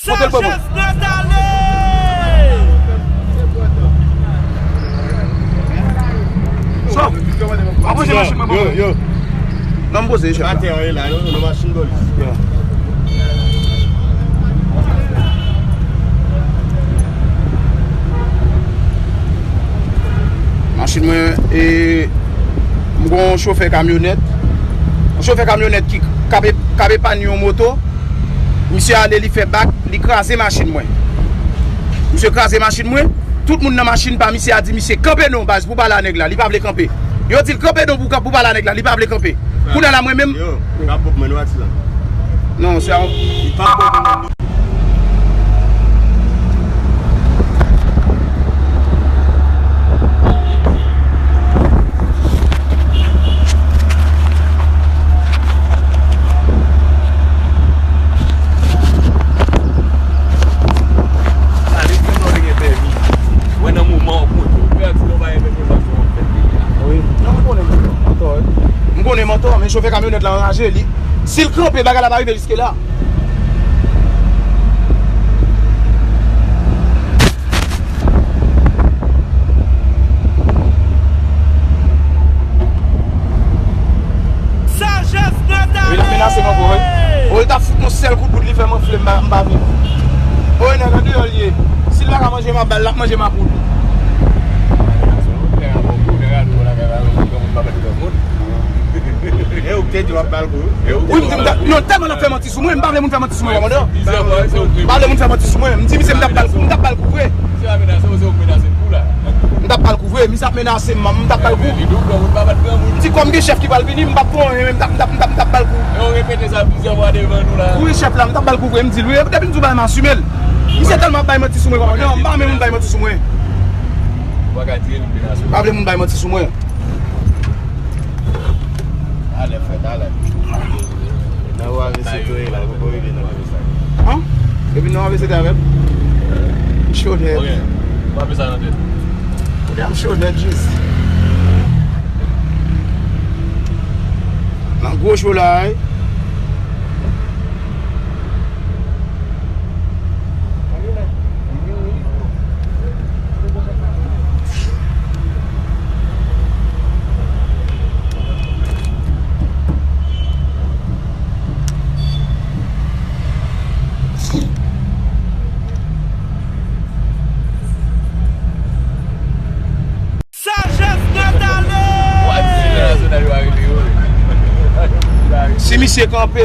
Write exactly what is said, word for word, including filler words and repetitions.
Pote l pou mwen. Sagesse Grand Allé! So, w ap ranje machin mwen pou mwen? Yo, yo. Non, m poze, chèf la. Atè, anyen la, non, non, machin polis. Yo. Machin mwen, e, m gon yon chofè kamyonèt. Yon chofè kamyonèt ki k ap, k ap epann yon moto. Misye ale, li fè bak, li kraze machin mwen. Misye kraze machin mwen. Tout moun nan machin pa misye a di misye, "Kanpe non, baz, pou pale a nèg la." Li pa vle kanpe. Yo di l, "Kanpe non, pou, pou pale a nèg la." Li pa vle kanpe. Kounye a la, mwen menm. Yo, li pa bon pou mwen, nou pati la. Non, se a. Li pa bon pou mwen. Sa vle di lè w te gen pèmi, wè nan moman w konte, w pèdi, w pa gen pèmi, w pa fè yon fèt peyi a. Wi. Non, m konnen mantò, wi. M konnen mantò, men chofè kamyonèt la anraje, li, si l kanpe, bagay la pa rive jiske la. Sagesse Grand Allé! Li ap menase m ankò, wi. O, li t ap fout yon sèl kout bout, li fè m anfle, m pa, m pa vin. O, nèg andeyò l ye. Si l pa ka manje m ap ba l, l ap manje m ak ou tou. E ou ki te di w ap ba l kou? Wi, m di m ta, non, tèlman l ap fè manti sou mwen, m pa vle moun fè manti sou mwen, kòmandan. M pa vle moun fè manti sou mwen. M di misye m t ap ba l kou, m t ap ba l kou vre. M t ap ba l kou vre, misye ap menase m, m t ap ba l kou. M di kòm gen chèf ki pral vini, m p ap fè anyen, men m t ap, m t ap, m t ap, m t ap ba l kou. Wi, chèf la, m t ap ba l kou vre, m di l, wi, depi m di w bay m asime l. Misye tèlman ap bay manti sou mwen, kòmandan, m pa renmen moun bay manti sou mwen. M pa vle moun bay manti sou mwen. Alè, frè, alè. Nan ou A V C tou ye la, ou poko rive nan A V C. An? Epi nan ou A V C te avè m? M cho nèt. Ok. Ou pa met sa nan tèt. Kounye a m cho nèt jis. Nan gwo cho la, wi. Sagesse Grand Allé! Si misye kanpe,